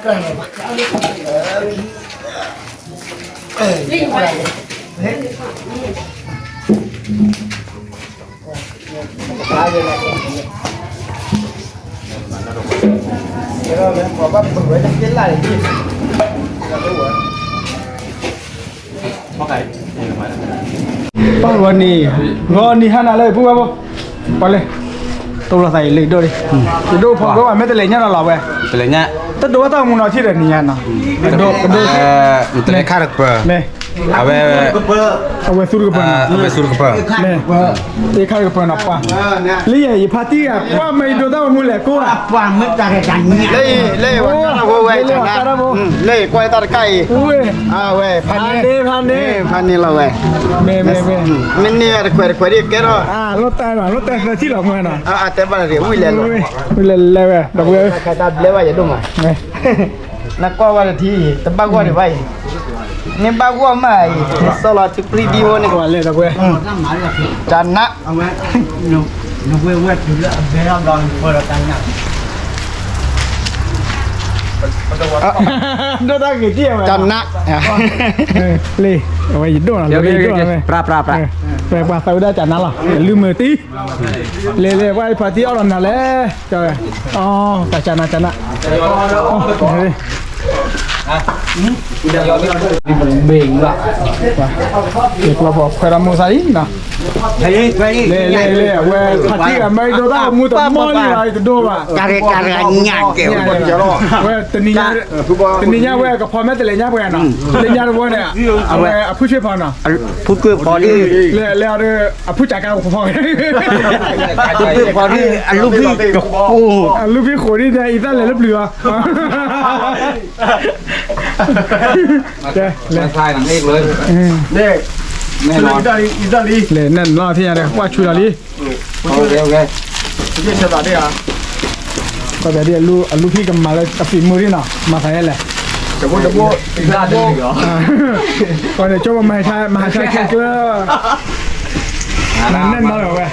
ပှၤဂီၤနံၤ, ဂီၤနံၤဟါနၤလၢပူၤဘၣ်ဘိ, ပှၤလဲၣ်, တိၢ်လီၤသးအံၤလၢယဒိၣ်လံ, ယဒိၣ်ဖိဒိၣ်ဘၣ် မ့ၢ်တလဲၤညၣ်နီၤလီၤဝဲ, တဒိးဘၣ်တၢ်မူနီၤထံၣ်ဒီးနံၤညါနီၤ, ကဒိၣ်ကဒိၣ်, မ့ၢ်, အဝဲ, အဝဲသူတကပၤနီၤ, အဝဲသူတကပၤ, မ့ၢ်, အ့ခါတကပၤနီၤပှၤ, လၢယဲ ယဖါတံၢ်ဂၤ ပှၤမ့ၢ်ယဒိးတၢ်မူလဲၤကိးဧါ, လၢယဲ လၢယဝဲ, လၢယကွၢ်တၢ်တကၣ်အံၤ, အဝဲ, ဖါန့ၢ်, ဖါန့ၢ်, ဖါန့ၢ်လီၤဝဲ, မ့ၢ်, မ့ၢ်, မ့ၢ်န့ၢ်တခွဲးတခွဲးဒ်ကဲထီၣ်, လီၤတဲာ်နီၤ လီၤတဲာ်သၢထံၣ်လီၤမ့ၢ်နီၤ, အတဲဘၣ်တၢ်ဝံၤလဲၤလီၤ, ဝံၤလဲၤလဲၤဝဲ, ဒီပုၢ်ဝဲၢ်, တၢ်ဘျဲဘၣ်ယဒိၣ်မး, နကွၢ်ဝဲတထံၣ်အံၤ တဘၣ်ဂီၢ်ဒံးဘၣ်အံၤ, န့ၣ်ဘၣ်ဂီၢ်မးအံၤ နစီၢ်လီၤထံပြံဒံဖိန့ၣ်, ဝဲလဲၣ်ဒီပုၢ်ဝဲၢ်, တၢ်နး, ဒိၣ်တၢ်ဂ့ၤတံၢ်ဝဲ, လံ, အဝဲယဒိၣ်နီၤ, ပြးပြးပြး, ပှၤသးဝဲဒၣ်တၢ်နးလီၤ ကလုၢ်မုာ်တံၢ်, လဲၤလဲၤ ပှၤဖါတံၢ်အီၣ်လီၤနၤလဲၣ်, တၢ်နးတၢ်နး, ယကျီၢ်ဖီၣ်ခွဲးဒီးမိၢ်သးအံၤနီၤ, လဲၤလဲၤလဲၤ အဝဲဖါတံၢ်အမ့ၢ်ဒိးတၢ်မူတမီၢ်လံဒီး ယတဒိးဘၣ်, ဝဲ, တနံၤညါဝဲကဖီမ့ၢ်တလဲၤညါပှဲၤနီၤ, လဲၤညါတဝီန့ၣ်, အဝဲအဖုဆွ့ဖီနီၤ, လဲၤလဲၤအီၤဒီး အဖုကၢ်ကါကဖီ, အဖုဆွ့ဖီဒ် အလူၢ်ဖံးကဃိ, အလူၢ်ဖံးဃိဒ်န့ၣ် အံသၣ်လဲၤလၢပျုၤအီၤ လဲၤ, လဲၤနလီၤထံၣ်ညါဒီး ကွၢ်ဆူလီၤလံ, ကွၢ်ဒ်အလူၢ်ဖံးကမၤလၢအဖံးမုၢ်ဒ်နီၤ မၤသးယဲလဲၣ်, ကွၢ်န့ၣ် ကၠိပမၤဟးဆါခဲကျၢၢ်, နဲၣ်နီၤလီၤဝဲ,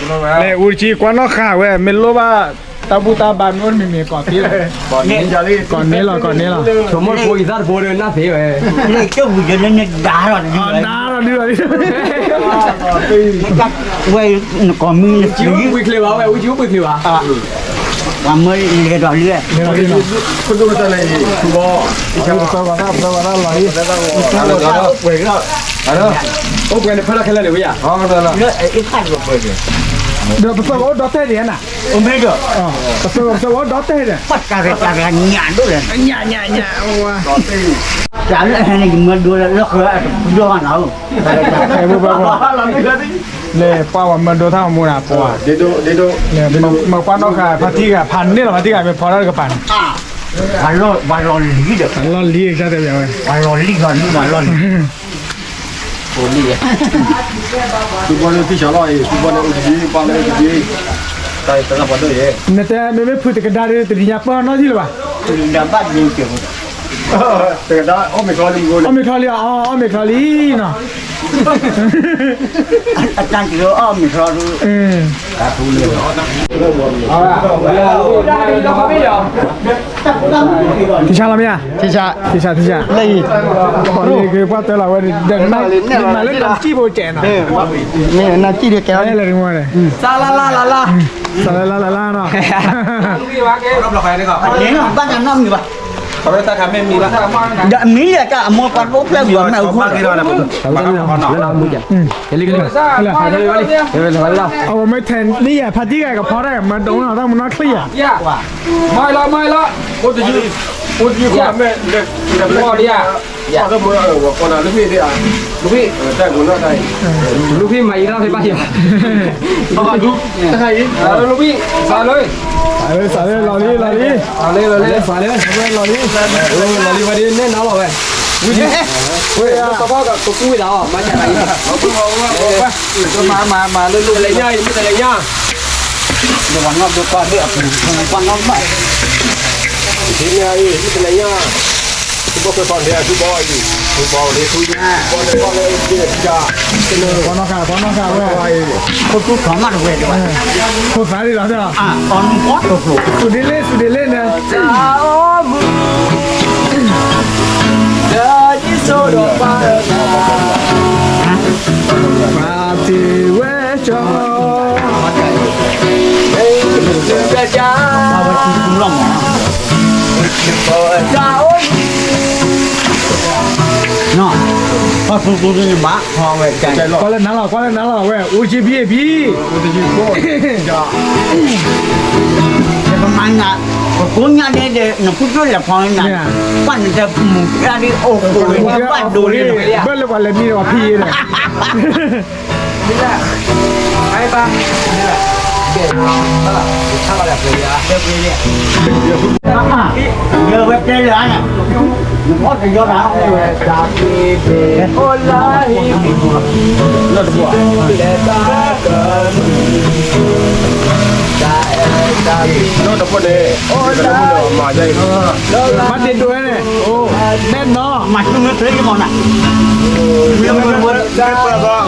လဲၤအူတကံကွၢ်နီၣ်ဃာ်ဝဲ မ့ၢ်လိၣ်ဘၣ် တၢ်ဘူၣ်တၢ်ဘါမ့ၢ်အိၣ်တမံၤမံၤ ကိးသ့လီၤ, ကိးန့ၢ်လီၤ ကိးန့ၢ်လီၤ, ဆိမိၣ်ဖိအံသၣ်တဘိဒီးနၢ်သ့ဝဲ, လၢကၠိပူၤယဲလၢနဒါထီၣ်တဒုလီၤ, ဒါထီၣ်ဒုလီၤ, ဝဲ, နကိးမံၤ ပှ့ၤချ့ဘၣ်ဝဲ ဝံကၠိပှ့ၤချ့ဘၣ်, ပှၤမၢလဲၤဒီးလံ, ပသၢဂီၤတၢ်လီၤအံၤ, အိၣ်ပှဲၤန့ၣ်ဖဲလၢခဲလၢာ်န့ၣ်ဝဲယၤ, ဒီးပသၢဂီၤအိၣ်ဒီတၢ်ဒံးဧါနၤ, အိၣ်မ့ၢ်ဒီး, ပသၢဂီၤ ပသၢဂီၤအိၣ်ဒီတၢ်ဒံး, ပှၤတၢ်ရဲၣ်တၢ်ရဲၣ်ညၣ်ဒိၣ်လဲၣ်, ညၣ်ညၣ်ညၣ်, တၢ်လၢဟဲန့ၣ် ယမၢဒိလၢဃၢၤအတပူၤဒီးနီၤ, လဲၤပှၤဝဲမၢဒိတၢ်မူနၤပှၤ, မၢပှၤနီၢ်ဃာ်ဖါတံၢ်ဂၤ ဖးန့ၢ်လီၤဖါတံၢ်ဂၤ မ့ၢ်ဖီထီၣ်တကပၤန့ၣ်, ပှၤလီၢ်လံၤဒီး, ပှၤလီၢ်လံၤကစၢ်တဲဝဲ, ပှၤလီၢ်လံၤလီၤလံၤပှၤလီၢ်လံၤ ဘီလၢဖံၣ်ဆၢလီၤအံၤ ဖုဘီန့ၣ်အိၣ်တယံၤ ပှၤလၢအိၣ်တယံၤ တၢ်တၢ်ပှၤဒိၣ်ယဲ, နတဲမ့မ့ၢ်ဖုတကဒါဒီးတနံၤညါပၢၢ်နီၢ်ထံၣ်လၢၤဘၣ်, တကဒါအီၣ်မ့ၤချီလံ, အီၣ်မ့ၤချီလံအီၤ အီၣ်မ့ၤချီလံနီၤ, အတၢ်ကီအီၣ်မ့ၤချီလံ, ထံဆးလီၤမ့ၢ်ဧါ, ထံဆး, ထံဆး, ထံဆး, လၢအံၤ, ပှၤတၢ်လီၤဝဲ, မၤလၢနစံၣ်ဖိကဲးနီၤ, နစံၣ်ဒံးကဲးလီၤ, လၢတမီၤန့ၣ်, စးလါလါလါလါ, စးလါလါလါလါနီၤ, ဘၣ်နမံၤဘၣ်, ဒီးအမံၤလၢတၢ်အမိၢ်ပှၤဒိၣ်ဖျဲးဝံၤအီၤမ့ၢ်အူ, အဝဲမ့ၢ်ထဲန့ၣ် လၢယၤဖါတံၢ်ဂၤကဖီတၢ် မၤဒိးနီၤ တၢ်မူနီၢ်ချံၣ်ယၤ, မၤလီၤ မၤလီၤ, အိၣ်တယံၤ, အိၣ်တယံၤဃီမ့ၢ်, လၢဖီဒံဧါ, လူဖံး, တၢ်မူနီၢ်တၢ်အံၤ, လူဖံးမၤအံၤနီၢ်ဖဲဘၣ်ယၤ, လူဖံး, စးလၢ, စးလၢ လီၤလံ လီၤလံ, လီၤလံ လီၤလံ, လီၤလံ, လီၤလံ ဝဲဒ်န့ၣ်နီၤလီၤဝဲ, ဝဲ, ဝဲ, ကကူဝဲဒၣ်အီၤ မၤစၢၤတၢ်အံၤ, မၤ မၤ မၤ လၢလၢ တလဲၤညါအံၤ မ့ၢ်တလဲၤညါ ဒီးပှၤနီၢ်ဒိကွၢ်ဒ်အပူၤ ပှၤနီၢ်ဘၣ်, ဒ်န့ၣ်အံၤ မ့ၢ်တလဲၤညါ, ထူဘီဖဲဖီန့ၣ် ထူဘီအံၤ, ထူဘီန့ၣ် ထူဘီန့ၣ် ပှၤနီၢ်ဃာ် ပှၤနီၢ်ဃာ်ဝဲ, ခိၣ်သူထီၣ်မးတဝဲဒၣ်, ခိၣ်သးဒ်လီၤ, သူၣ်ဒ်လဲၣ် သူၣ်ဒ်လဲၣ်န့ၣ်, အီၣ်မုၢ် ကွၢ်လၢနၤလီၤ ကွၢ်လၢနၤလီၤ ဝဲ အိၣ်က့ဖံအဖံ ပမၤနၤ ပကိးညါဒဲးဒီး နဖုကၠိလဲၤဖီနၤ ကွၢ်နတမူၤကျါဒ်အိၣ်ကိးဝဲဘၣ်ဒိလံ ဘၣ်လၢပှၤလဲၤမံဒီးပှၤဖံဒီး လၢဝဲတဲလၢန့ၣ် မၤတ့ဒိဝဲန့ၣ် နဲနီၤ မၤဆူမ့ၢ်ချ့မီၤနၤ ဝဲ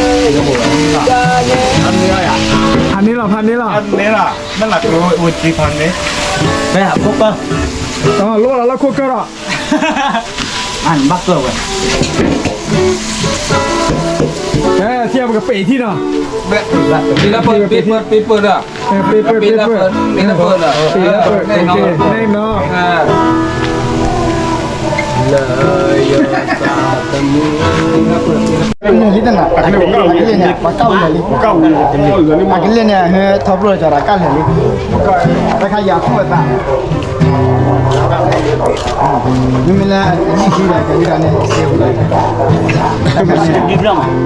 ဖးန့ၢ်လီၤ ဖးန့ၢ်လီၤ ဖးန့ၢ်လီၤ မ့ၢ်လၢကအိၣ်က့ဖးန့ၢ် ဖဲအခိၣ်ကၢ လိၣ်လီၤလၢခိၣ်ကၢဒီး ဘၣ်ကၢဝဲ အဲ ထံၣ်ပကပ့ၤထံၣ်နီၤ paper paper paper ဒီး paper paper paper န့ၣ်နီၤ လၢယသးသမူ အကလ့ၢ်န့ၣ် ဟဲထီၣ်ပျိၢ်လီၤကဒီးကၢ်လဲၣ်လံ တခါယၤဖှိၣ်အသး မ့မ့ၢ်လၢ အနံၣ်ခံဒီး ကလံၤတၢ်န့ၣ် အတ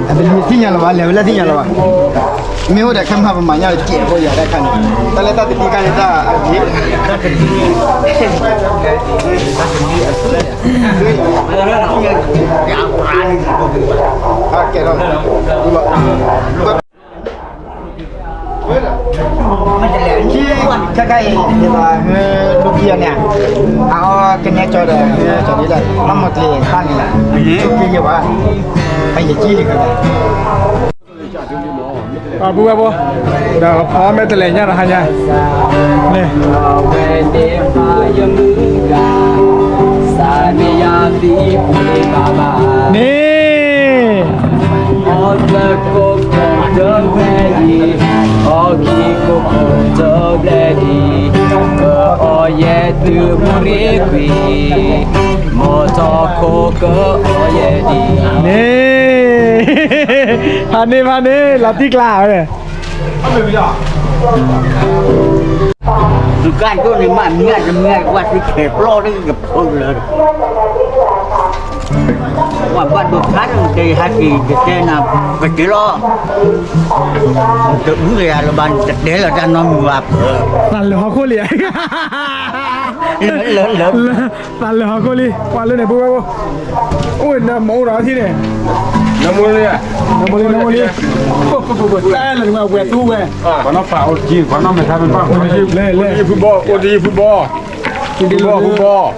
လံၤသ့ၣ်ညါလၢၤဘၣ် လဲၤဝဲလၢသ့ၣ်ညါလၢၤဘၣ် မ့ၢ်အိၣ်ဒီးခဲမုၢ်ဟါပမၤညါလၢကဲးဖိယၤတၢ်ခါန့ၣ် တၢ်လၢတၢ်တဒံခါန့ၣ်တၢ်အဂ့ၤ ကဲးထီၣ် ခဲခါအံၤ ဒ်သိးဟဲလူၤခံအီၤန့ၣ် အအီကနဲကၠီဒီး ကၠီဒ်လဲၣ် ဘၣ်မၤကျ့ၤတၢ်န့ၣ်လီၤ က့ၤယဘၣ် အယကံလံကဘၣ် ပှၤပုၢ်ဝဲၢ်ဖိ ဒီးဖီမဲာ်တဲးလဲးညါဒီးဟါညါ န့ၣ် အဝဲန့ၣ်ဖးယမုၢ်ဂၤ စးန့ၢ်ယၤသံကွံာ်ဘၣ်ဘၣ် န့ၣ် အီၣ်သကိးကိးတဝဲၢ်အံၤ အီၣ်ခံကိးကိးတဘျဲၣ်အံၤ ကအီၣ်ယဲၢ်တုၤမူရ့ကွံာ် မီၢ်ထီၣ်ခိၣ်ကအီၣ်ယဲၢ်ဒံး န့ၣ် ဖးန့ၢ်ဖးန့ၢ် လီၤတံၢ်ကျါဝဲ သုကၢ်ဒိၣ်န့ၣ်မး မံၤတမံၤကွၢ်သုခဲးပျီၢ်လၢယဖိလၢ ပှၤဘၣ်ဒိးခါတကဲဟးက့ၤတတဲနၤ ကတဲလီၤ တအူကယၤလၢၤဘၣ် တတဲလီၤတၢ်နီတမံၤဘၣ်ဖၢ သးလၢာ်ဟီၣ်ခိၣ်လံ လၢလၢ သးလၢာ်ဟီၣ်ခိၣ်လံ ပှၤလၢန့ၣ် ပုၢ်ဝဲၢ်ဖိ အိၣ်နမၤအိၣ်ဒီးထံၣ်န့ၣ် နမၤလံ နမၤလံ နမၤလံ တၢ်လၢနဝဲဝဲသူဝဲ ပှၤနီၢ်ပာ်အိၣ်တကံ ပှၤနီၢ်မဲာ်ဆါမ့ၢ်ဘၣ် အိၣ်တယံၤဖုဘီ အိၣ်တယံၤဖုဘီ ဖုဘီ ဖုဘီ တၢ် ပှၤမၤဃုာ်န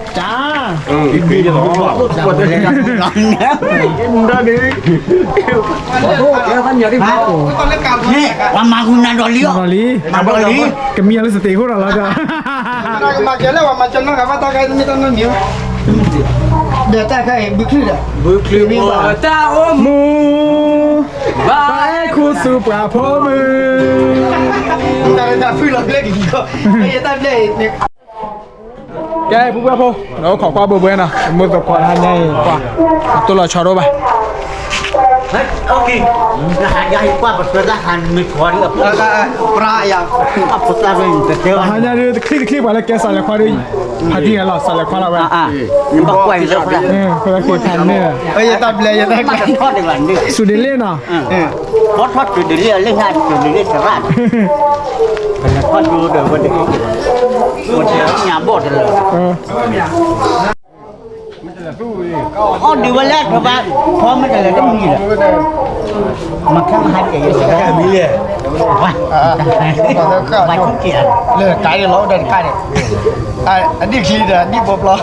ၤဒီးလံအီၤ မၤဒီးလံ ကမံအီၤလၢစတ့းခိၣ်ဒီးလီၤ မၤကဲလၢပှၤမၤကၠီနီၢ်ဂၤဘၣ်တၢ်ခါတမ့ၢ်တၢ်နီတမံၤ ဒီးတၢ်ခါအံၤဘုချုၣ်ဒီး ဘုချုၣ်မ့ၢ်ဘၣ် တၢ်အိၣ်မူ ဘၣ်အဲၣ်ခူသူၣ်ပှၤဖိမုၣ် တၢ်ဖုလီၤဘျဲၣ်ကလံၤခီ တၢ်ဖုလီၤဘျဲၣ် ကဲ ပုၢ်ဝဲၢ်ဖိ ဒီးအိၣ်ခိးကွၢ်ဘိဘှဲနီၤ မုၢ်သကိးတဟါညါအံၤ ကွၢ် အတိၢ်လီၤဆီဒိၣ်ဘၣ် တဟါညါဒုး တချံၣ်တချံၣ်ပှၤလၢကဲစးလဲၤခွါဒီး ဟးဒ်န့ၣ်လီၤ စးလဲၤခွါလီၤဝဲ ပက့ၤဖးန့ၣ် စူၤဒ့လ့နီၤ ဘီထီၣ်စူၤဒ့လ့ လၢညါစူၤဒ့လ့သရၣ် ပှၤညါဘီၣ်တလၢာ် အီၣ်ဒုးဝဲလၢတဘၣ် ဖီမ့ၢ်တလဲၤတမံၤလၢၤ မၤခဲမဟါကဲၤယဲၢ် မံၤလဲၣ် ဘၣ်ဆူက့ၤ လၢတၢ်အံၤလီၤဒီးတကးန့ၣ် အဒံၣ်ခံဒီးအဒံၣ်ဘိပျီ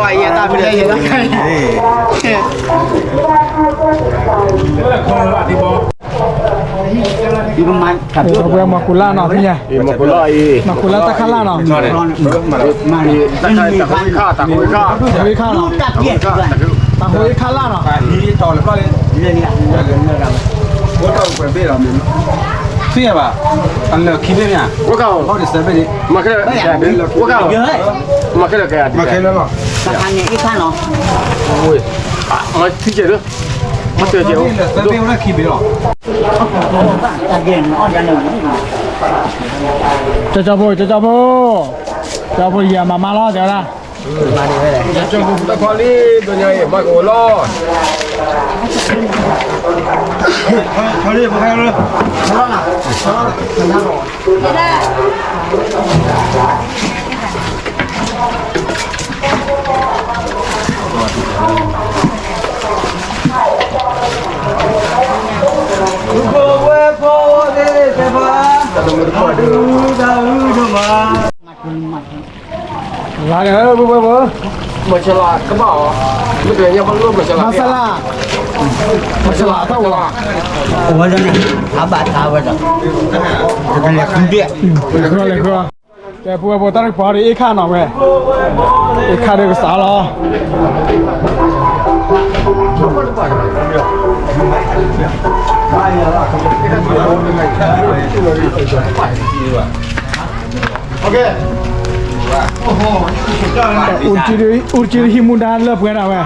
ယဲၢ်တၢ်ဖဲလဲၣ်ယဲၢ်တၢ်ခဲအံၤ ပှၤမၤကူၤလၢ်နီၤ ဖဲညါ မၤကူၤလၢ်တၢ်ခါလၢ်နီၤ တၢ်ခါလၢ်နီၤ တၢ်ဟိခါလၢ်နီၤ လၢလၢ သ့ၣ်ညါဘၣ်, အလၢာ်ခံဘ့ၣ်မ့ၢ်ဧါ, အိၣ်ဒီးသၢဘ့ၣ်န့ၣ်, မၤခဲလၢာ်, မၤခဲလၢာ်ကဲ, မၤခဲလၢာ်လီၤ, မၤထံကဲးလၢ, မၤထံကဲးလၢ, သၢဘ့ၣ်အိၣ်ဒီးခံဘ့ၣ်လီၤ, ကၠီကၠီဖိ, ကၠီကၠီဖိ, ကၠီဖိယၤမၤမါလီၤ တဲဝဲဒၣ် ကၠီဖိတခီလံ ဒိးညါအံၤ မၤကအိၣ်လီၤ လၢန့ၣ် မဆလးကဘၣ်အီၤ, မဆလး, မဆလးတၢ်အိၣ်, အဝဲဒၣ်န့ၣ် အဘၣ်တၢ်ဝဲဒီး, လဲၤဃုဒဲး, လဲၤဃု, ကဲ ပဝဲဖိတၢ်တကပၤဒီး အ့ၣ်ခၣ်နီၤဝဲ, အ့ၣ်ခၣ်ဒီးကစးလီၤ. အူကၠံ ဟံးမူဒါလၢပှဲၤဒၣ်ဝဲ,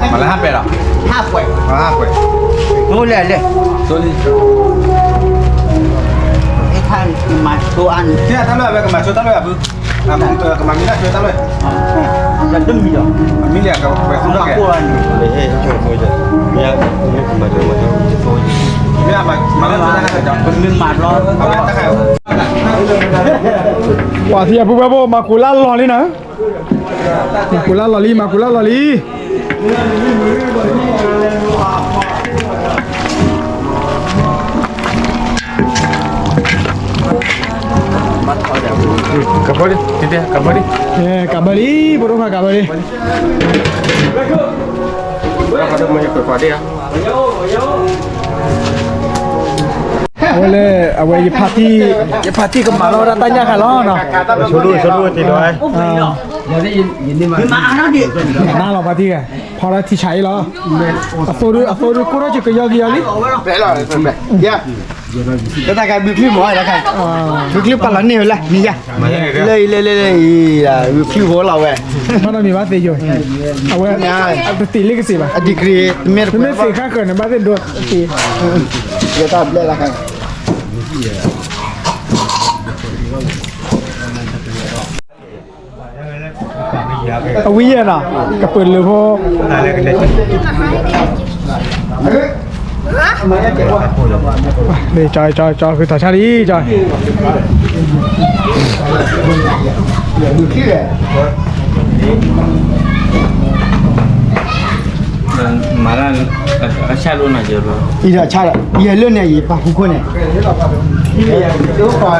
မၤလၢဟးပဲာ်လီၤ, ဟးပဲာ်, ဟးပဲာ်, လဲၤလဲၤ, တၢ်လၢအဝဲကမၤဆိတၢ်လၢအဘု, ကမၤမံလၢဆိတၢ်လၢ, မံလၢကဝဲသူၣ်ထီၣ်ကဲ, မၤလၢဆိတၢ်လၢ, ပှၤသံအပူၤဘၣ်ဘိ မၤကူၤလၢလီၢ်လံနီၤ, မၤကူၤလၢလီၢ်လံ မၤကူၤလၢလီၢ်လံ. ကဘၢလံ, ကဘၢလံ, ကဘၢလံ, ပဒိၣ်ဖးကဘၢလံ. အဝဲလၢ အဝဲယဖါတံၢ်, ယဖါတံၢ်ကမၤထီၣ်ဝဲဒၣ်တၢ်ညၣ်ခါလီၤနီၤ, ဆိဒိၣ်ဆိဒိၣ်တံၢ်ဒီး, နါလီၤဖါတံၢ်ဂၤ, ဖီထီၣ်ထံဆးအံၤလီၤ, အသိဒု အသိဒု ကိၢ်ထီၣ်ကကယီကယီလံ. တၢ်တခါဘုချံမီၢ်, ဘုချံပာ်လီၤန့ၢ်ဝဲလၢနံၤယါ, လၢအံၤ လၢ လၢ လၢအံၤ, ဘုချံဖိလီၤဝဲ, ဘၣ်နီတမံၤဘၣ်သ့ယိာ်, အဝဲ, တတ့ၢ်လံကစ့ၢ်ဘၣ်, အ degree တမ့ၢ်တမ့ၢ်သ့ၣ်ဃၣ်ဃၢၤန့ၣ် ဘၣ်သ့ၣ်ဒိတ့ၢ်, ယတၢ်ဘျဲၣ်လၢခါ အဝံယဲၢ်နီၤ, ကပၢၤလၢဖိ, ကၠီ ကၠီ ကၠီ ဃုထီၣ်ဆၣ်လံ ကၠီ, မၤလၢ အဆၣ်လီၤနီၤ, အံၤဒီးဆၣ်ဒီး ယဲၢ်လၢန့ၣ် ယပာ်ဃူခိၣ်န့ၣ်, ယဲၢ်လၢန့ၣ် ယပာ်ဃူခိၣ်န့ၣ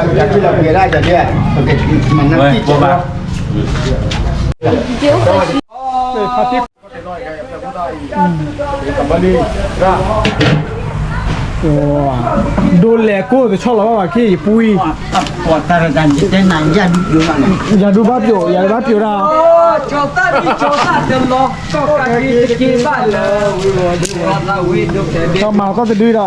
်, ဒိးလဲၤကိၢ်တဆီၣ်လီၤဘၣ်ဘၣ်က့ၢ် ယပူအံၤ, ယၤဒူဘၣ်ပျိာ် ယၤဒူဘၣ်ပျိာ်ဒၣ်, ကၠီမၤကီၢ်တဒုဒီး လီ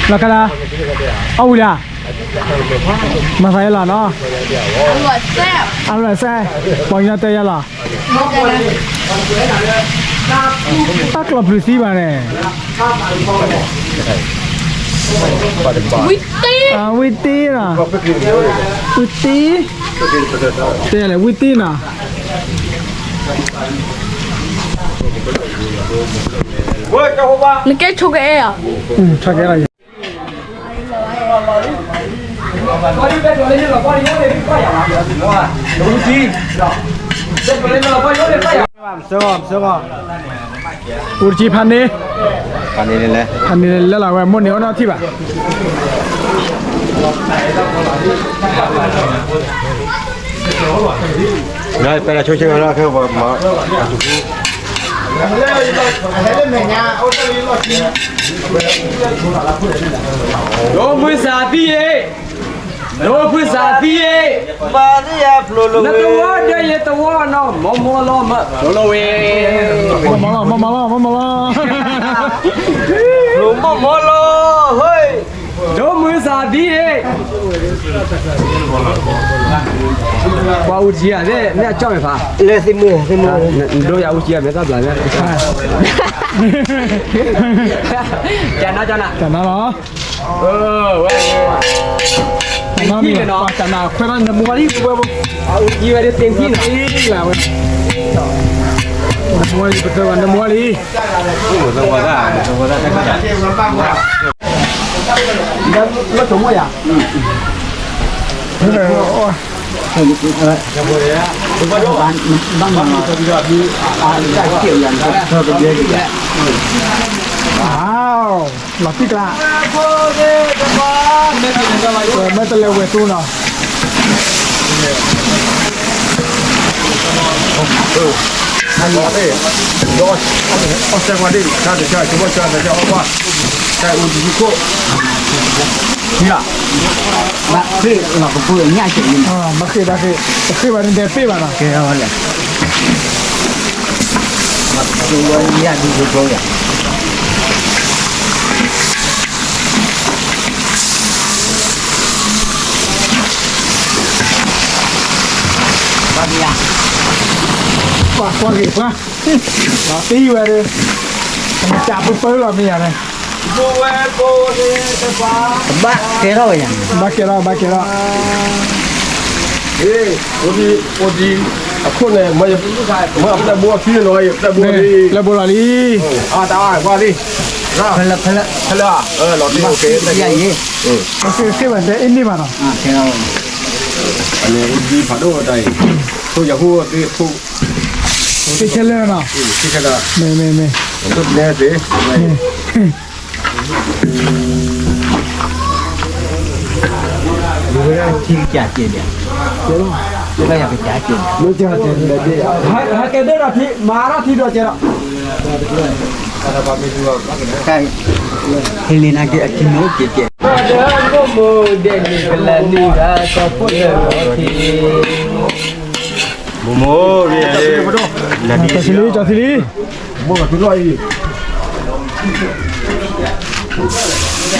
ၤခါဒၣ်, အီၣ်ဝံၤလံ, မၤသးယဲလီၤနီၤ, အလွဲၢ်စဲ, ပှၤကညီတဲယဲလီၤ, တၢ်ကျီၢ်ပျုၤသံဘၣ်န့ၣ်, ဝံတ့နီၤ, ဝံတ့, တဲလဲၣ် ဝံတ့နီၤ. နကဲဆိကအဲၣ်ဧါ, ဆိကအဲၣ်လီၤ, အိၣ်တကံဖးန့ၣ်, ဖးန့ၣ်လဲၤလီၤဝဲ မိၢ်န့ၣ်အိၣ်နီၢ်ထံၣ်ဘၣ်. ပတဆိဆ့ကၤလၢခဲပှၤမၤအတူၢ် ဒိၣ်မုၢ်စၢ်သံအ့ၣ်, ဒိၣ်မုၢ်စၢ်သံအ့ၣ်, မၤသံယၤဖျိလီၤ, နတဝီဒီးယတဝီနီၤ, မီမီလီၤမၢဖျိလီၤဝဲ, မီမီလီၤ, မီမီလီၤ, မီမီလီၤ, ဖျိမီမီလီၤ, ဟ့ၣ်, ဒိၣ်မုၢ်စၢ်သံအ့ၣ်, ပှၤအူကၠံဧါ, မ့ၢ်အကၠီၣ်မ့ၢ်ဖး, လၢသ့ၣ်မုၢ်, သ့ၣ်မုၢ်, ဒိၣ်ယၤအူကၠံမ့ၢ်သၣ်ဘျးမ့ၢ်, ကနၤကနၤ, ကနၤလီၤ. ဝဲ, တနၤမ့ၢ်ပှၤတနၤခွဲးလီၤ နမူဝဲလံ ဝဲ, အူကၠံဝဲဒၣ်တ့ၢ်ဖံနီၤ, လၢဝဲ, နမူဝဲလံ ပသၢဘၣ် နမူဝဲလံ, လၢတမူယၤ, လီၤတံၢ်ကျါ, မ့ၢ်တလဲၤဝဲၢ်သူနီၤ, ဘၣ်ဃ့ၢ်ဘၣ်ဃ့ၢ်, တဃ့ၢ်ဘၣ်န့ၣ် ဒဲးပ့ၢ်ဘၣ်နီၤ, ကဲလဲၣ်, ညၣ်ဒူဖိယၤ ပှၤကွၢ်ဂ့ၤပှၤ, လီၤတံၢ်ဝဲဒၣ်, မတၤပၢပၢလီၤမ့ၢ်ယၤန့ၣ်, ဘၣ်ကဲထီၣ်ဝဲယၤ, ဘၣ်ကဲထီၣ် ဘၣ်ကဲထီၣ်, အိၣ်ဒံး, အခိၣ်န့ၣ်, မ့ၢ်အပျဲၢ်ဘိအခံန့ၣ်လီၤ, ပျဲၢ်ဘိလံ, ပျဲၢ်ဘိလီၤလံ, အတၢ်ကွၢ်လံ, ဖဲလၢ, ဖဲလၢ, လီၤတံၢ်အိၣ်ကဲ, ဃ့ဘၣ်တဲအ့ၣ်န့ၢ်ဘၣ်နီၤ, အန့ၣ်အိၣ်ဒံးဖးဒိၣ်တၢ်အံၤ, ထိၣ်ယၤဟူသ့ၣ်, သ့ၣ်ခဲလၢာ်နီၤ, မ့ၢ်, မ့ၢ်, မ့ၢ်, ထံကစၢ်ကဲးဒဲး, ကစၢ်ကဲးဒဲး, ဟဲကဲဒၣ်ထံ, မၤထီၣ်ထံဒီးကဲးဒီး, ဟဲလံနာ်က့အထံနိကဲးကဲး, ဒီးမိၢ်မိၢ်ဒဲးန့ၣ်ကလၢနုာ်ဂၤကီၢ်ဖိလၢဂီၤထံး, မိၢ်မိၢ်, ကၠီၤသံလံ, ကၠီၤသံလံ, မိၢ်ကထူလီၤအံၤ,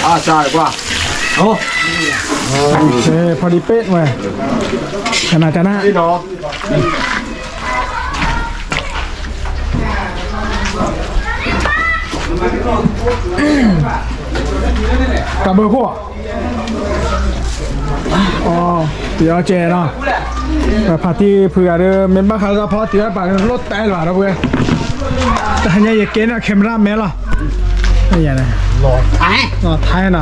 အါစၢ်ကွၢ်, ဖီဒံးပ့ၢ်ဝဲ, ကနၤကနၤ, ကးဘၢခိၣ်, အီ, ပယီၤကဲးနီၤ, ပဖါတံၢ်ဖုဂၤဒီး မ့ၢ်ဘၣ်ဃးလၢဖီတံၢ်ဝဲပာ်လိၣ်တဲလၢၤဘၣ်ဒီပုၢ်ဝဲၢ်, တဟါညါယကဲန့ၣ် camera man လီၤ, လီၤထဲနီၤ,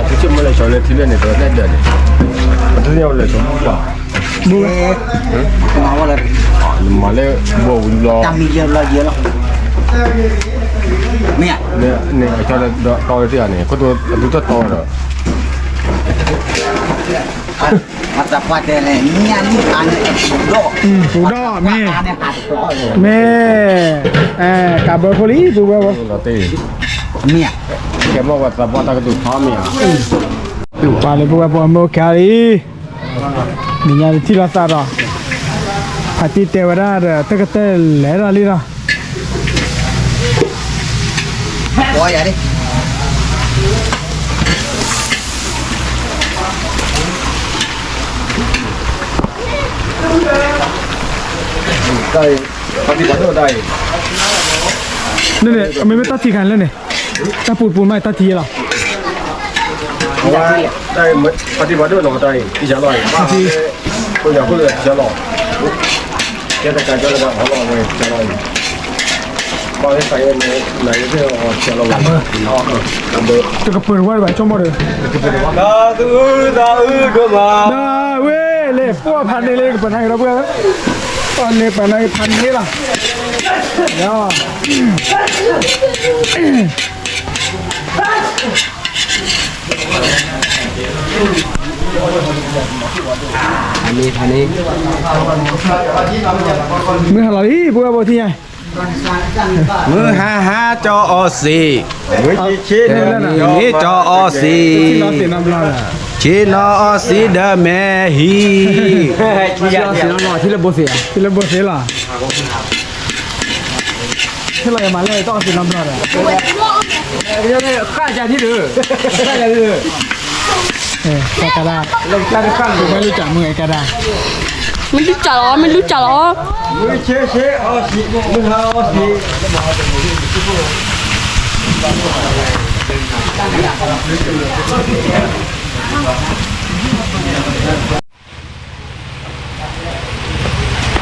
ပဆိကမိၣ်လၢဆီလၢထံလၢန့ၣ် ပတဒၢးန့ၣ်, ပတသ့ၣ်ညါလၢဆီဘၣ် ဘုဝဲ, မၤလၢဘီဝံၤလီၤ, မ့ၢ်, န့ၣ်အကၠီဒီးတီဝဲတ့ၢ်ဧါန့ၣ် ခိၣ်သူတတီဝဲဒီး, ပူၤဒီးမ့ၢ်, မ့ၢ်, ကးဘၢခိၣ်လံ ပုၢ်ဝဲၢ်, မ့ၢ်, ကဲမ့ၢ်ဝဲသးပှၢ်တၢ်ကတိၤဖီမ့ၢ်ဧါ, ပှၤလၢပုၢ်ဝဲၢ်ပှၤမၢကါလံ နံၤညါတထံၣ်လိာ်သးဒီး, ဖါတံၢ်တဲဝဲဒၣ်ဒီး တကတၢၢ်လဲၤဒီးလံဒီး, န့ၣ်န့ၣ် အမ့ၢ်မ့ၢ်တၢ်ထံခါန့ၣ်လၢန့ၣ်, တၢ်ပူၤပူၤမးတၢ်ထံလီၤ, ဖါတံၢ်ဘၣ်ဒိၣ်နီၤတၢ်အံၤ တံၢ်စၢ်လီၤအံၤ, ဖါတံၢ်ဘၣ်ဒိၣ်နီၤတၢ်အံၤ တံၢ်စၢ်လီၤ, ကဲတကးကၢတကးဖးလီၤဝဲတံၢ်စၢ်လီၤအံၤ, ဘၣ်ဝဲသးယဲၢ်န့ၣ် နၤယဲၢ်သ့ၣ်အီၤတံၢ်စၢ်လီၤဝဲ, တကပၢၤတဝၢ်တဘၣ်ဆိကမိၣ်ဒီး, တၢ်သူအုၣ်သးအုၣ်ဒိၣ်မး, ဒၣ်ဝဲလဲၤပိာ်ဖးန့ၢ်လၢကပၢၤနၤက့ၤဒီပုၢ်ဝဲၢ်, ပာ်န့ၢ်ပာ်နၤက့ၤဖးန့ၢ်လီၤ, ယၤ အ မုၢ်ဟါလီၤလံ ပုၢ်ဝဲၢ်ဖိထံၣ်ညါ, မုၢ်ဟါဟါကၠီအီစံး, မ့ၢ်ကၠီအီစံး, ဆ့ၣ်နီၤအီစံးဒီးမဲာ်ဟံး, ထံၣ်လၢဘိသ့ၣ်လီၤ, ထံၣ်လၢဘိသ့ၣ်လီၤ, ထံၣ်လီၤယမၤလၢတၢ်အီစံးနီတဘျီဒီး, ဃၣ်ကၢ်ထံၣ်ဒုး, ဃၣ်ကၢ်ထံၣ်ဒုး, ကဲဒၣ်, မ့ၢ်လူၤကၢ်လီၤ, မ့ၢ်လူၤကၢ်လီၤ, မုၢ်ဆ့ဆ့အီစံး, မုၢ်ဟါအီစံး,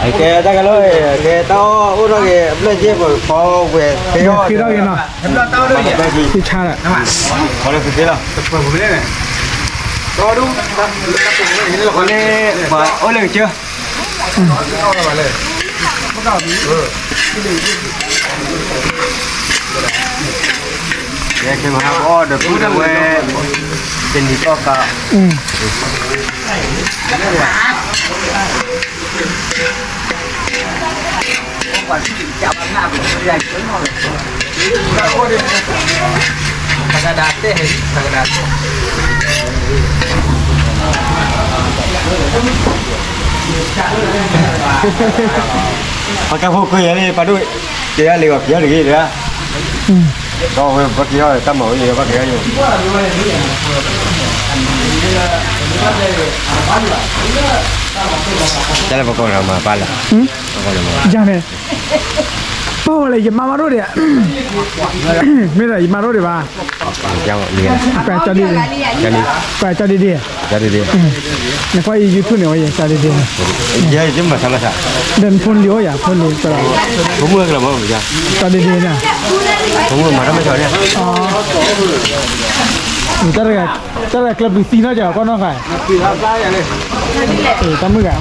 ကဲတၢ်ကလီၤ, ကဲတၢ်အီၣ်အိၣ်ထီၣ်က့ၤ အဘျၢၣ်က့ၤပဃီဝဲသ့ၣ်အီၣ်, ဃ့ထီၣ်က့ၤနီၤ, ဃ့ထီၣ်က့ၤနီၤ, အိၣ်လၢကစၢၢ် ကဲကဲမၤပအီၣ်ဒီးပုၢ်ဒီးဝဲ, တနံၤကီၢ်ကး, ပကဖိခွံယၤန့ၣ် ပဒိၣ်, ကဲယၤလံၤဂီၤကဲယၤတဂ့ၤတဂၤ, ဒီးဝဲပကဲယၤတၢ်မၤဝဲယၤပကဲယၤယၤ, တၢ်လၢပကီၢ်လၢမၤပၢ်လၢ, ယၤန့ၣ်, ပၢ်ဝဲလၢယမါမၤဒိၣ်ဒံး, မ့ၢ်ဒီးယမၤဒိၣ်ဒံးဘၣ်, ကွၢ်ကၠီဒ့ဒ့, ကွၢ်ကၠီဒ့ဒ့, နကွၢ်ယ YouTube န့ၣ်ဝဲယၤကၠီဒ့ဒ့န့ၣ်, ဒီးနဖိလံၤအိၣ်ယၤ ဖိလံၤ, ကၠီဒ့ဒ့န့ၣ်, တၢ်တဂၤကျဲပျုၤသံနီၢ်ကီၢ်နီၢ်ဃာ်, တၢ်မုၢ်ဂၤ,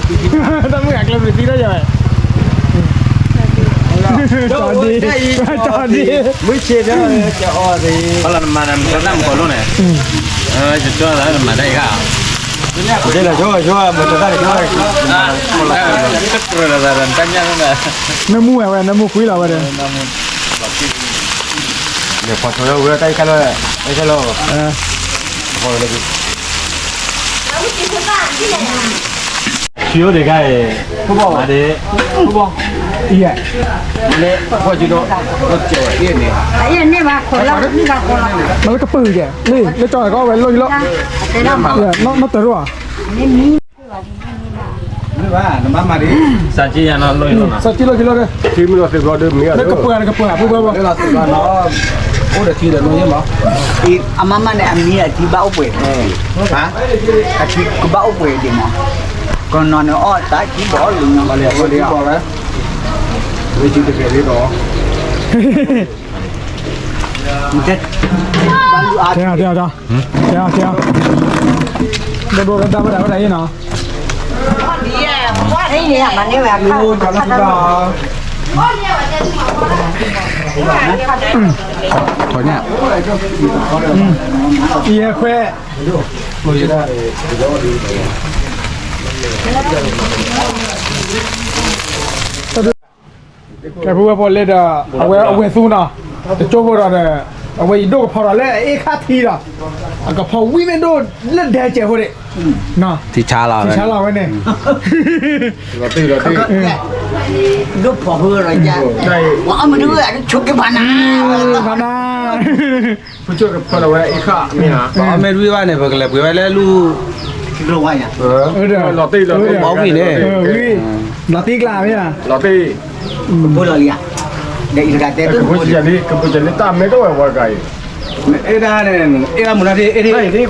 တၢ်မုၢ်ဂၤကျဲပျုၤသံနီၢ်ကီၢ်ဝဲ, ကၠီဒ့, ကၠီဒ့, မုၢ်ဆ့ၣ်, နမၤတၢ်မကီၢ်လိန့ၣ်, ယကၠီသးနမၤတၢ်အံၤခါ, ကၠီ, နမူဝဲဝဲ နမူကွံလီၤဝဲဒီး, ဖီဆိဝဲတၢ်အံၤခါလီၤ, အံၤခါလီၤ, ဖီဆိဝဲ, ဖီဆိဝဲတခါအံၤ, ဖီဘီ, ဖီဘီ, အံၤ, ဖီဆိဒီး, အံၤန့ၣ်ဘၣ်ခိၣ်လီၤ, မ့ၢ်ကပၢၢ်ကဲ, လၢကီၢ်ကီၢ်ဝဲလိၢ်လီၤ, နီၢ်တရူၢ်ဧါ, မ့ၢ်ဘၣ်, နမၤမၤဒ်, စၢ်ကံယၤနီၤလိၢ်လီၤ, စၢ်ကံလိၢ်ကံလိၢ်ဒီး, ထံမ့ၢ်လီၤသ့ၣ်ဘျီဒီးမ့ၢ်, လၢကပၢၢ်ကပၢၢ် ဖုဘီဘီ, အိၣ်ဒီးထံဒီးနီၢ်ယဲၢ်မး, အမါမါန့ၣ် အမံၤအထံဘၣ်အိၣ်ပှဲၤ, အထံကဘၣ်အိၣ်ပှဲၤဒံးမး, ကနီၤန့ၣ်အီၣ်တၢ်ထံဘီလိာ်ညီ, ဝဲထံတကဲၤလံဒီး, တဲအီၤ တဲအီၤ, တဲအီၤ, ဒိၣ်ဒိၣ်ကဒါဝဲဒၣ်ဝဲဒၣ်အံၤနီၤ, ယဲၢ်ခွဲး ကဲ ဖုဝဲဖိလဲဒီး အဝဲအဝဲၢ်သူနီၤ, တကၠိဖိဒီး အဝဲအံၤဒိၣ်ကဖီဒီးလၢအအ့ၣ်ခါထံဒီး အကဖီဝံၣ်မ့ၢ်ဒိၣ်လၢဒဲကဲးဖိန့ၣ်, ထံဆါလီၤ, ထံဆါလီၤဝဲန့ၣ်, ဒိၣ်ဖီၣ်ဃုာ်ဒီး အမ့ၢ်ဒုးဆိက့ၤဖးနၤ, ဖးနၤ, ဖုဆိကဖီဒီးဝဲအ့ၣ်ခါမ့ၢ်ဧါ, ပအီၣ်မ့ၢ်ဒုးဘၣ်န့ၣ် ပကလဲၤပှ့ၤဝဲလၢလူၢ်, လီၤတံၢ်လီၤတံၢ်, လီၤတံၢ်ကျါမ့ၢ်ဧါ, လီၤတံၢ်, ကပူၤလီၤလံဧါ, ကပူၤလံတၢ်မ့ၢ်တအိၣ်ဝဲပှၤတဂၤအံၤ, အဲၣ်ဒၣ်န့ၣ် အဲၣ်ဒၣ်မုၢ်နၤထံ အဲၣ်ဒၣ်, တၢ်အီၣ်န့ၣ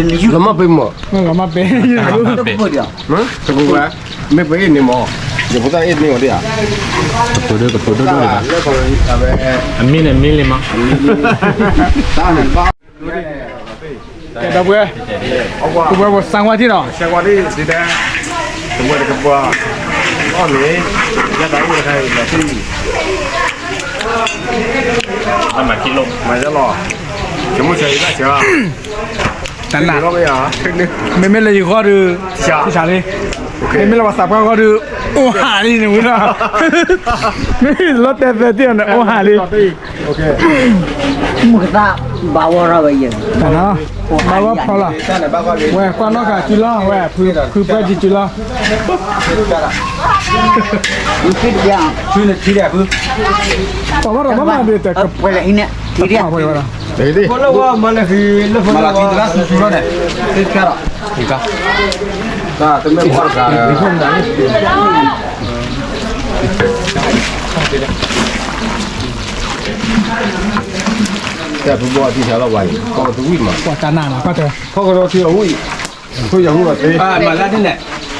် လီၤမၢ်ပ့ၤမး, လီၤမၢ်ပ့ၤ, တပူၤဝဲ, မ့ၢ်ပှၤအ့ၣ်န့ၣ်မး, ယဖိသၣ်အ့ၣ်န့ၢ်အီၤဒၣ်ဧါ, ကပူၤဒိၣ်ကပူၤဒိၣ်ဒိၣ်လံဘၣ်, အမံၤန့ၣ်မံၤလံမး, တၢ်န့ၣ်ဘၣ် ကဲ ဒီပုၢ်ဝဲၢ်, ဒီပုၢ်ဝဲၢ်ဖိ စံးဝါထံၣ်နီၤ, စံးဝါထံၣ်, တဝဲၢ်တကပၤ, အီၣ်မ့ၤ, ယသးအိၣ်တခါအံၤ မၤသံၣ် မၤက့လိၣ် မၤယလီၤ ယမိၢ်ဆၢအံၤဘၣ်ဆၢ တနၢ် မ့မ့ၢ်လၢယဂီၢ်ဒီး ဆံးဆံးလံ မ့မ့ၢ်လၢပှၤသးပှၢ်ဂီၢ်ဒီး အိၣ်ဟးလံန့ၣ်ဝံၤလီၤ မ့မ့ၢ်လီၤတဲာ်သၢတံၢ်န့ၣ် အိၣ်ဟးလံ မုၢ်ကသၣ်ဘၣ်ဝီထီၣ်ဝဲယဲၢ် ဘၣ်ဝီဖီလီၤ ဝဲကွၢ်နီၣ်ဃာ်စုလီၤ ဝဲဖုဖုပှဲၤကံစုလီၤ ပှၤဘၣ်ဒီးဘၣ်မၤဒီးတကပှဲၤလၢအံၤန့ၣ် မၤလီၤ မၤလီၤ တမ့ၢ်ဘၣ်တဂၤ တၢ်ဖုဘီအထံဆးလီၤဝါအံၤ ကီၢ်ကတဝံၣ်မး ကွၢ်တၢ်နၢ်နီၤ ကွၢ်တၢ် ဖီကဒီးထံအဝံၣ် ဖိယၤဟူဘၣ်သ့ မၤလၢဒ်န့ၣ်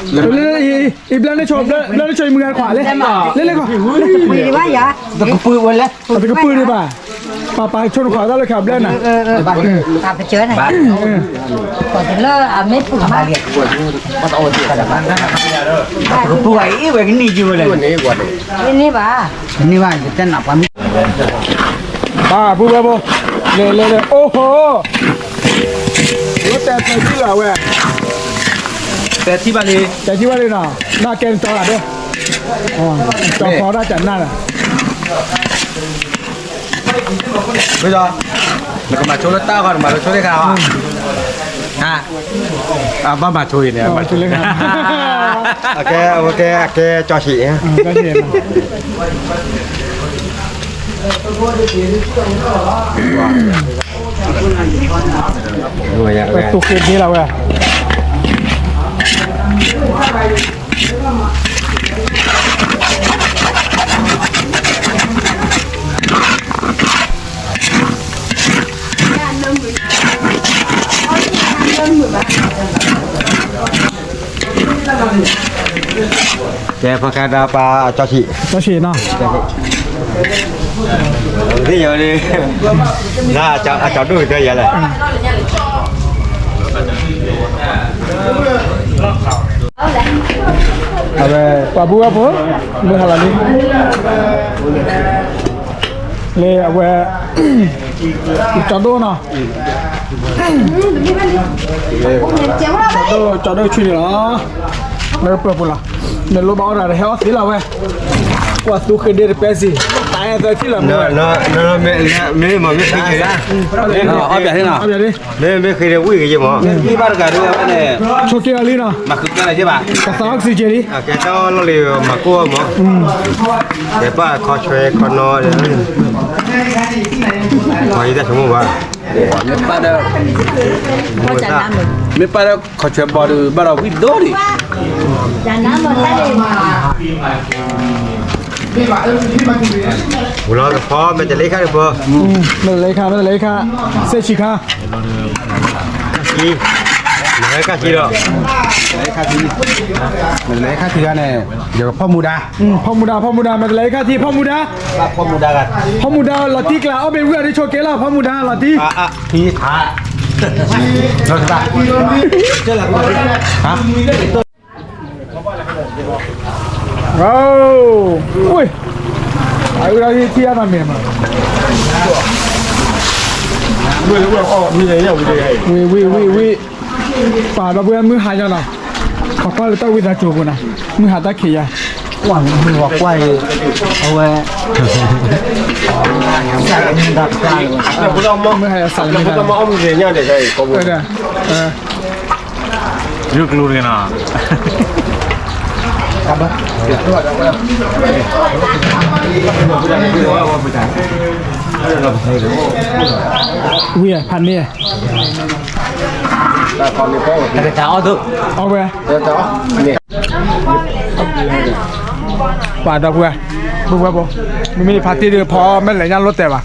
လၢ အံၤ ဘျၢန့ၣ်ဆိ ဘျၢန့ၣ်ဆိယမုၢ်ဂၤခွးလဲၣ် လဲၤလဲၤကီး တကပၤဝဲလဲၣ် တကပၤဒံးဘၣ် ပၢ်ပၢ်ဆိနခွးတၢ်လၢခးဘျၢနၤ ပၢ်ပၢ်ကၢန့ၣ် ပၢ်ပူၤအံၤဝဲကနံၣ်ကံဝဲလဲၣ် န့ၣ်ဘၣ် န့ၣ်ဘၣ် ယတဲနၤပှၤမ့ၢ် ဘၣ်ပူၤဝဲဖိ လဲၤလဲၤလဲၤ အိၣ်ဟိ လၢတဲသၢထံၣ်လီၤဝဲ တဲထံၣ်ဘၣ်လံ တဲထံၣ်ဘၣ်လံနီၤ နီၢ်ကဲနတီၤဂၤဒိၣ် ကၠီဖီဒၣ်တၢ်နၢ်လီၤ နကမၤဆိလၢတၢ်ဃီ နမၤလၢဆိလ့ခါအီၤ အဘၣ်မၤဆိအံၤန့ၣ် အကဲ အကဲ အကဲ ကၠီဆံး ပသူဃ့ဒ့လီၤဝဲ ကဲ ဖီခါဒီးပၢ်အကၠီဆံး ကၠီဆံးနီၤ သ့ၣ်ညါန့ၣ် အကၠီဒိၣ်ကတၢၢ်ယၤလဲၣ် အဝဲ ပှၤဘုဝဲဖိ မုၢ်ဟါလီၤလံ လၢအဝဲ ကၠီဒိၣ်နီၤ ကၠီဒိၣ် ကၠီဒိၣ်ဆူန့ၣ်လီၤ လၢပၢၤပူၤလီၤ နလိၣ်ဘၣ်အီၣ်တၢ်ဒီးဟဲအီၣ်သ့လီၤဝဲ ကွၢ်သူဃ့ဒ့တပဲစံး တၢ်အဲၣ်သၢထံၣ်လီၤမ့ၢ်ဝဲ မ့ၢ်မ့ၢ်ဃ့ဒ့ အီၣ်ဘၣ်န့ၣ်နီၤ မ့ၢ်မ့ၢ်ဃ့ဒ့ဝံၣ်ကယဲၢ်မး မ့ၢ်ဘၣ်တဂၤဒ်ဝဲန့ၣ် ဆိးက့အီၤလံနီၤ မၤဃုကဲလၢၤဘၣ် ကသးအီၣ်ကစံးကဲလံ ကဲတၢ်လီၢ်လံ မၤကိၢ်မး ကဲပၣ်ခီဆွဲခီနီ ခီယတၢ်ဆိကမိၣ်ဘၣ် မ့ၢ်ပၣ်ဒီး မ့ၢ်ပၣ်ဒီးခီဆွဲဘီဒီး ဘၣ်ဒီးဝံၣ်ဒိၣ်ဒံး ဝူလီၤကဖီ မဲာ်တလဲခါတပၢၤ မဲာ်တလဲခါ မဲာ်တလဲခါ စဲဆံးခါ ကၢ်ဆံ မဲာ်တလဲခါဆံဒီး မဲာ်တလဲခါဆံခါန့ၣ် ယကဖီၣ်မူဒါ ဖီၣ်မူဒါ ဖီၣ်မူဒါ မဲာ်တလဲခါဆံ ဖီၣ်မူဒါ ဖီၣ်မူဒါ ဖီၣ်မူဒါ လီၤတံၢ်ကျါ အီၣ်ဘ့ၣ်ဝံၣ်အီၤဒ်ဆိးက့လီၤ ဖီၣ်မူဒါ လီၤတံၢ် ခါ ဝဲ အဝဲထံၣ်အါမးမ့ၢ်မး ဝံၤ ဝံၤ ဝံၤ ဝံၤ ပှၤဒီပုၢ်ဝဲၢ်မုၢ်ဟါယၤနီၤ ပှၤကွၢ်လၢတၢ်ဝံသးစူၤပူၤနီၤ မုၢ်ဟါတၢ်ခံးယၤ ကွၢ်မုၢ်ဝဲကွၢ်အံၤ အဝဲ မုၢ်ဟါယၤစးလၢမုၢ်ဟါ ယိၣ်ကျိတက့ၤနီၤ ဝံၤဖးန့ၢ် တၢ်အီၣ်ဒိၣ် အီၣ်ဝဲ ပှၤဒီပုၢ်ဝဲၢ် ပုၢ်ဝဲၢ်ဖိ မ့မ့ၢ်ဖါတံၢ်ဒီးဖီမဲာ်လဲၤညါလိၣ်တဲာ်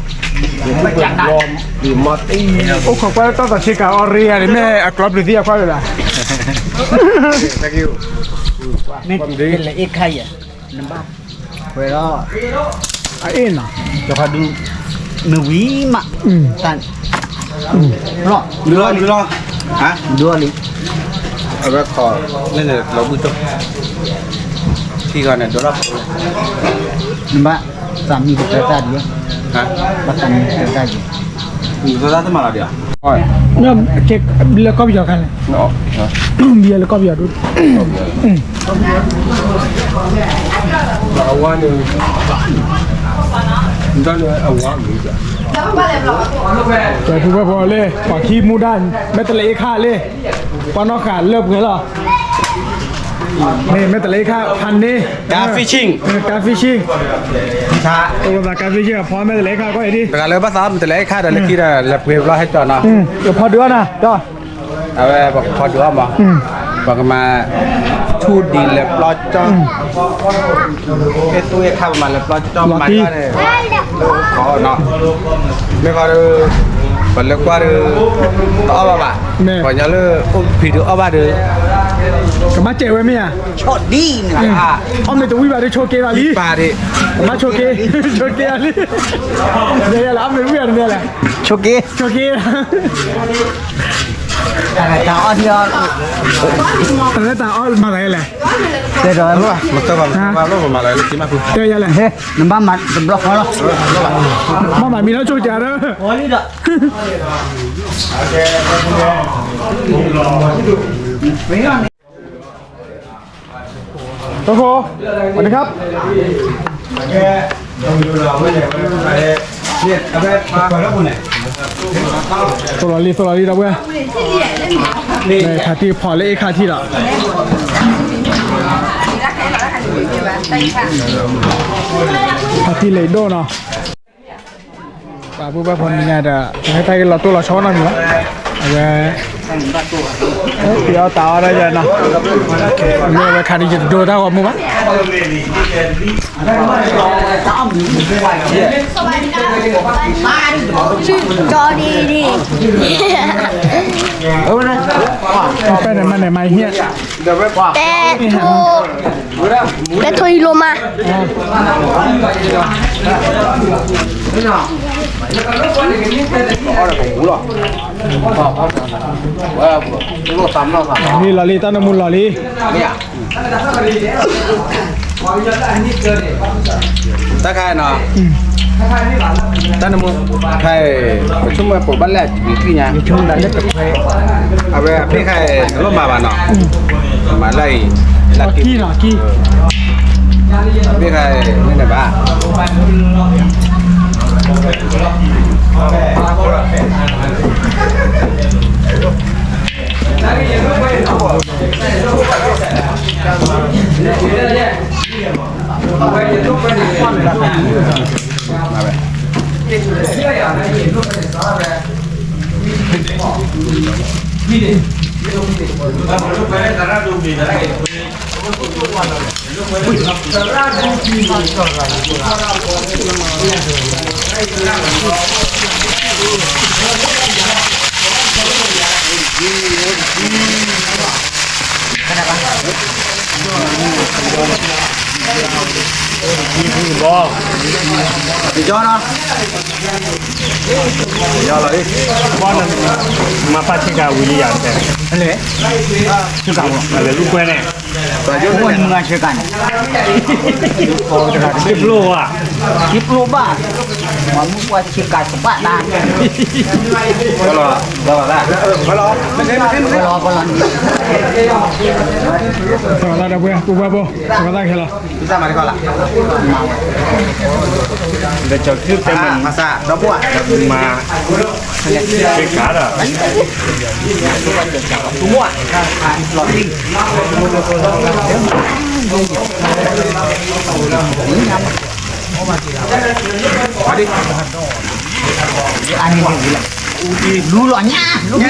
ဘၣ် အိၣ်ခိးကွၢ်တၢ်သးဆံးကၤအီရ့ယါန့ၣ် မ့ၢ်အကျီပျံၤသံအခွါဝဲဒၣ် မ့ၢ်လဲၤအ့ၣ်ခါယဲၢ် နဘၣ် ဝဲဒီး အအ့ၣ်နီၤ ယဖးဒူ နဝံၤမး တၢ် လီၤ ဒူလီၤ ဒူလီၤ ဟါ ဒူလီၤလံ အဝဲခီ လၢန့ၣ်လီၤဘုၣ်တိၢ် ထံဂီၤန့ၣ် ဒိလီၤဖိလၢ နဘၣ်သးမံကတၢၢ်တၢ်ဒံး, ဘၣ်သးမံကတၢၢ်တၢ်ဒံး, နသးတမၤလီၤဒံး, ဘံလၢကီၢ်ပယီၤခါန့ၣ်, ဘံလၢကီၢ်ပယီၤဒိၣ်, အဝါန့ၣ်, အဝါမ့ၢ်, ပှၤဖုဝဲဖိလၢ ပှၤခံမူဒါ, မဲာ်တလဲအ့ခါလၢ ပှၤနီၢ်ဃာ်လၢပှဲၤလီၤ, မ့ၢ်မဲာ်တလဲခါ ဖးန့ၢ်, ကါ fishing, ကါ fishing, အိၣ်သးကါ fishing အဖီမဲာ်တလဲခါကီၢ်အံၤဒ်, တဂၤလၢဘၣ်သးမဲာ်တလဲခါဒီး လၢခံဒီး လဲၤပှဲၤဘျီဟဲကၠီနီၤ, ဖီဒုးအီၣ်နၤ, ဒီး အဝဲပကဖီဒုးအီၣ်မး, ပကမၤ ထူဒံးလဲၤပျီကၠီ, အဲၣ်သူအဲၣ်ခါပမၤလဲၤပျီကၠီမၤန့ၣ်, မ့ၢ်ဃီဒီး ပလဲၤကွၢ်ဒီး တအီၣ်ဘၣ်ဘၣ်, ပှၤညီလၢအိၣ်ဖံးဒုးအီၣ်ဘၣ်ဒီး, ကဘၣ်စဲးဝဲမ့ၢ်ဧါ, အီၣ်မ့ၢ်တဝံၣ်ဘၣ်ဒီး ဆိးက့ဘၣ်လံ, ကဘၣ်ဆိးက့, ဆိးက့ဘၣ်လံ, ယဲယဲလၢအီၣ်မ့ၢ်တဝံၣ်ဘၣ်တမ့ၢ်လဲၣ်, ဆိးက့, ဆိးက့ တၢ်အီၣ်ဒ်အီၣ်, တၢ်အီၣ်မၤသးလဲၣ်, တဲဒီး, တဲယလဲၣ်, နဘၣ်မၤတဘျီဃီလီၤ, ဘၣ်မၤမံၤလီၤဆိကၢ်ဒီး, သဝီဖိ, ဝဲန့ၣ်ခါ, သိလီၤလံ သိလီၤလံ ဒီပုၢ်ဝဲၢ်, ဖါတံၢ်ဖီၣ်လၢအ့ၣ်ခါထံၣ်ဒီး, ဖါတံၢ်လံာ်ဒိၣ်နီၤ, ပှၤပုၢ်ဘၣ်ဖိနံၤညါဒီး ပဟဲတၢ်ဂ့ၢ်လီၤတိၢ်လီၤဆီနီတမံၤဘၣ်, အဝဲ ပအီၣ်တၢ်အီၣ်ဒၣ်ယဲနီၤ, မ့ၢ်ဝဲခါဒ်ယတဒိတၢ်ဂီၤမူဘၣ်, ကၠီဒ်ဒ်, ပဲန့ၣ်မးန့ၣ်မၤဟံၣ်, တဲထိ, တဲထိအံၤလိာ်မး, လီၤလံ တၢ်နမူလီၤလံ, တၢ်ခါနီၤ, တၢ်နမူ, ခါအံၤ ပဆိကမိၣ်ပိာ်ဘၣ်လၢအတံၤသ့ၣ်ညါ, အဝဲအဘ့ၣ်ခါအံၤ တလိၣ်မၤဘၣ်နီၤ, မၤလၢအံၤ, လၢကံ, အဘ့ၣ်ခါအံၤ မ့ၢ်န့ၣ်ဘၣ် ဘီ, ယလီၤ, မၤပာ်ဆ့ကၤဝံၤလံယၤ, ဆ့ကၤ, လဲၤလူၤကွဲန့ၣ်, မုၢ်ဆ့ကၤန့ၣ်, တဖျိဘၣ်, တဖျိဘၣ်, မၤမုၢ်ပှၢ်ဆ့ကၤကဘၣ်တၢ်, လီၤ, လီၤ, လီၤ, လီၤ, လီၤ, ဒီပုၢ်ဝဲၢ်ဖိ, ဒီးကၠီၤခုတဲမး, မၤ, ဆ့ကၤဒီး, လူလီၤညါ, လူညါ,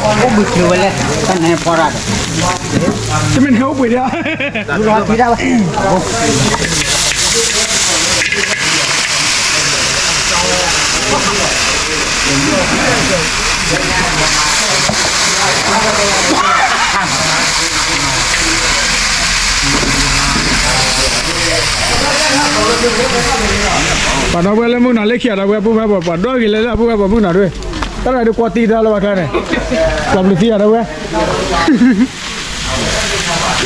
အိၣ်ဘုးချုးဝဲလဲၣ်, တၢ်န့ၣ်ဖီရၣ်ဒီး, တမ့ၢ်ဟဲအိၣ်ဘှံးဒီး, လူလီၤတံၢ်ဒၣ်ဝဲ ပှၤဒီပုၢ်ဝဲၢ်လၢမုၢ်နီၤလၢခံဂၤဒီပုၢ်ဝဲၢ် ပုၢ်ဝဲၢ်ပှၤ ပှၤဒီဂ့ၤလၢလၢပုၢ်ဝဲၢ်ပှၤမုၢ်နီၤဒွဲၣ်, တၢ်တဂၤဒုးကွီတံၢ်တၢ်လၢပှၤကျါန့ၣ်, ပှၤဘျုးသံဂၤဒီပုၢ်ဝဲၢ်, ပှၤ ဘ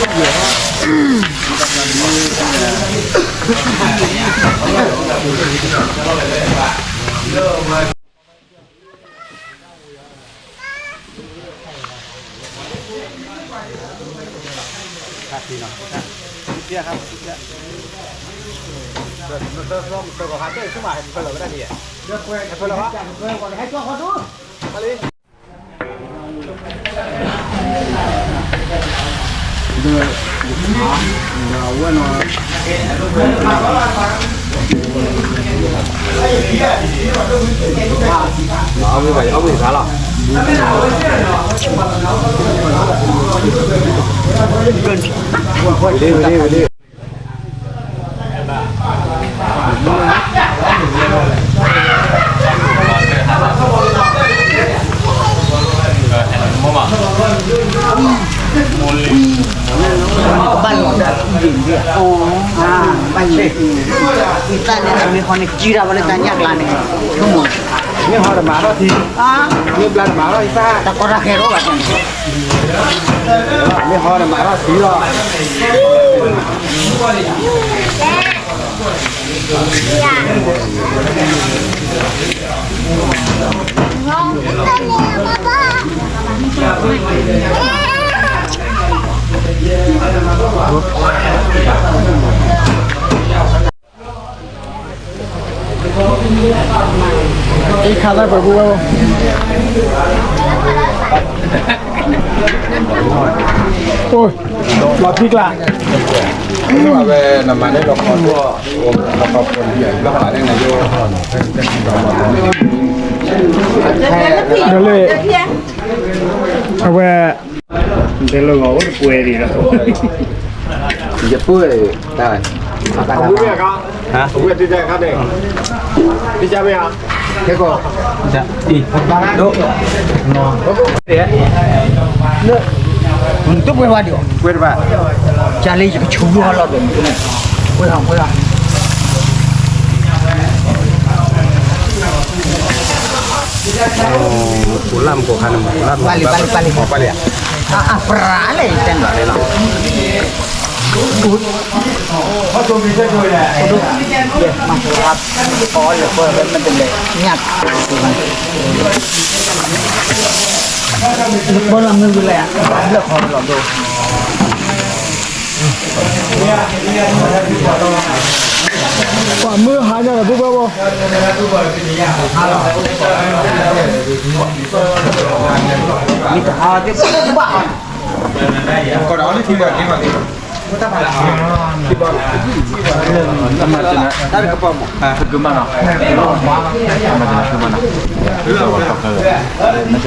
ၣ်လီၤဒၣ်အံၤ, ဘၣ်ယံၤ, ယသးန့ၣ် မ့ၢ်ဟီန့ၣ် ကံတၢ်ဝဲလၢတၢ်ညၣ်ကျါန့ၣ်, မ့ၢ်ဟီတမၤထီၣ်ထံ, မ့ၢ်ဘျါတမၤထီၣ်ယသး, တၢ်ကီတၢ်ခဲထီၣ်ဘၣ်န့ၣ်, မ့ၢ်ဟီတမၤထီၣ်ထံလီၤ. အ့ခါသၢပှဲၤပူဝဲ, အိၣ်, လီၤထံကျါ, ဝဲနမၤန့ၣ်လီၤခီ, လီၤခီ, ဒီးလၢ, အဝဲ ယပုၢ်တၢ်, ဟါ, ဒိၣ်, နတပှဲၤဘၣ်ဒံး, ပှဲၤတဘၣ်, ကလၢယကဆိဘုဟီလီၤဒိၣ်, ပှဲၤဟီ, ပှဲၤဟီ. ကိးလၢမကိးခါန့ၣ်, ပၢ်လံ, ပၢ်လံ, ပၢ်လံ, ပၢ်လံ, အပြးလဲၣ်, တၢ်လီၤလဲၣ်လီၤ, မၤလၢပှဲၤမ့ၢ်တလဲၤညၣ်, ပၢ်လၢမ့ၢ်ဝံၤလဲၣ်, ဘၣ်ဘျၢၣ်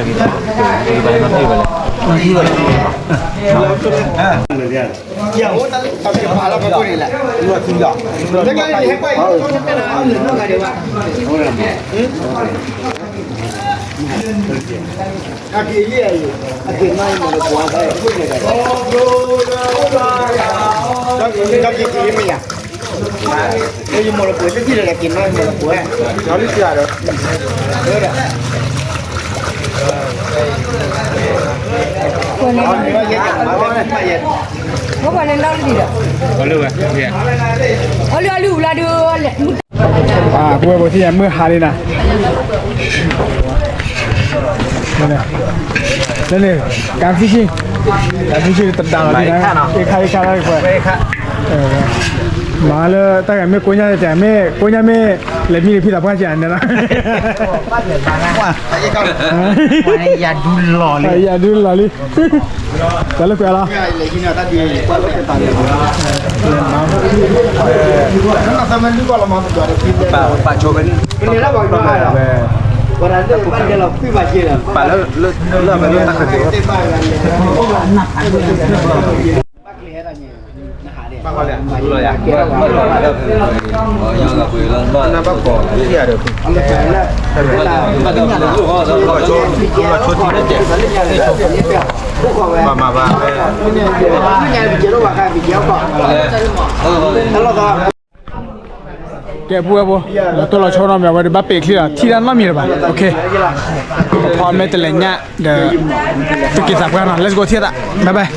ခီလီၤဒိၣ်. ပှၤမုၢ်ဟါညါဒီး ပုၢ်ဘၣ်ဘၣ်, ပဝဲပထံၣ်ညါမုၢ်ဟါလံနၤ, လၢန့ၣ်, ကးဖံဆံ, ကးဖံဆံတဒါလီၤ, အ့ခါအ့ခါလီၤ, မၤလၢတၢ်ဂၤမ့ၢ်ကိညါတစဲး, မ့ၢ်ကိညါမ့ၢ်လဲၤမံလၢဖံသးပှၢ်စဲးန့ၣ်လီၤ, ယၤဒုလီၤလံ, ယၤဒုလီၤလံ, တၢ်လၢကွဲးလီၤ, ပာ်ဆိဝဲန့ၣ်, ပာ်လၢ, လၢ, လၢ, ကဲ ပုၢ်ဝဲၢ်ဖိ, လီၤတိၢ်လီၤဆီနီတမံၤ အဝဲဒၣ်ဘၣ်ပဲာ်ချံလီၤ, ထံၣ်တၢ်နီတမံၤလၢၤဘၣ်, ဖီမ့ၢ်တလဲၤညၣ်ဒီး, သုက့ၤသးပှၢ်နီၤ, let's go ထံၣ်သး, bye bye.